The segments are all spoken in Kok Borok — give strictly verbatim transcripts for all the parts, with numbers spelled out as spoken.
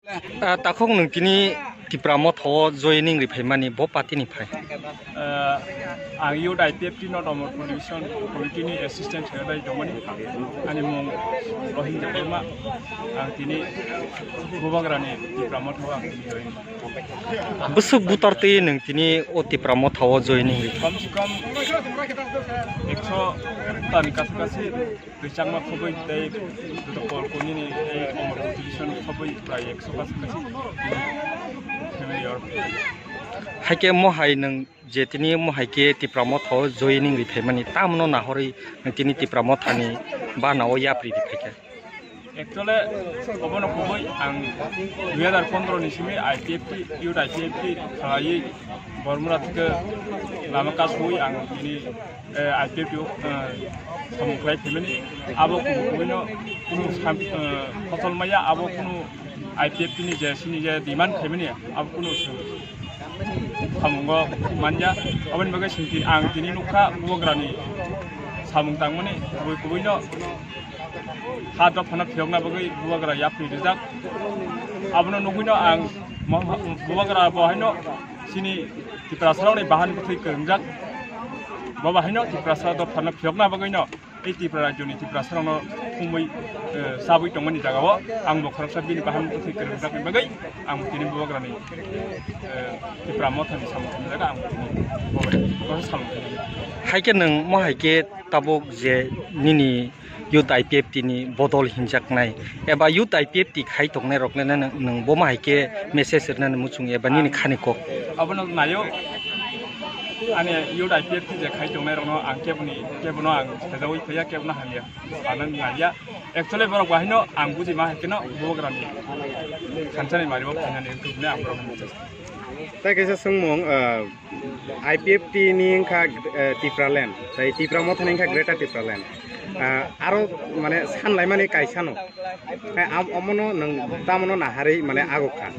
Ah, takhuk nwng tini Tipra Motha o joining ri phaimani bo party ni phai? Ah, ang youth I P F T no Domor Politician Committee ni assistant secretary tongmani. Ani mung Rohingya Burma. Ang tini Bubagra ni Tipra Motha o ang tini join. Bwswk butar twi nwng tini o Tipra Motha o joining ri? Kom se kom ekso tani kacha kachi. Twi changma khobwi tei joto kol kuni ni tei Omor Division khobwi prai ekso kachi kachi family or. Haikhe mohai nwng je tini mohai khe Tipra Motha o joining ri phaimani, tamno nahorwi nwng tini Tipra Motha ni bana o yapri ri phaikha? Actually, obono kubui ang dui hazar pondro ni simi I P F T, youth I P F T khalaiwi Bormura thike lama kasui ang tini, eh, I P F T o, eh, samung khlai phaimani. Abo kubuino kunu sam-, eh, kochol maya, abo kunu I P F T ni je sini je demand khaimani, abo kunu samungo manya. Aboni bagwi singti ang tini nukha Bubagrani samung tangmani kubui kubuino ha dophano phiyokna bagwi Bubagra yapri rijak. Abono nugwino ang mo-, Bubagra bo haino chini Tiprasarokni bahan bwthwi kwrwngjak. Bo ba haino Tiprasa dophano phiyokna bagwino tei Tripura rajyoni Tiprasarokno thumwi, eh, chabwi tongmani jagao ang bo khoroksa bini bahan bwthwi kwrwngjakni bagwi ang tini Bubagrani, eh, Tipra Mothani samung tangmani jaga ang tini bo bai, bo samung tangmani. Haikhe nwng mo haikhe tabuk je nini youth I P F T ni bodol hinjaknai eba youth I P F T khai tongnai rokno nwng, nwng bo ma hai khe message rwnani muchung eba nini khani kok? Abono nayo, ani youth I P F T je khai tongnai rokno ang keboni, kebono ang sejaui phaiya, kebono hamya, ano naiya. Actually borok bahino ang buji ma hai kheno Bubagrani thansa ni mari o phainani wngkhe ang borokno message. Tai kaisa swngmung, ah, I P F T ni wngkha, eh, Tipraland, tai Tipra Mothani wngkha Greater Tipraland. Ah, aro mane sanlaimani kaisa no. Hai am-, omono nwng tamono naharwi mane agukha.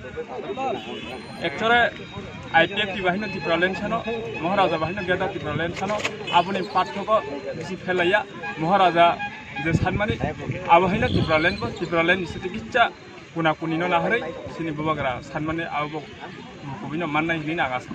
Actually, I P F T bahino Tipraland sano, Maharaja bahino Greater Tipraland sano, aboni parthogo bisi phelaiya. Maharaja je sanmani, abo haino Tipraland bo, Tipraland ni siti kicha kuna kuni no naharwi, sini Bubagra sanmani abo bo kubui no mannai hinwi naga sa.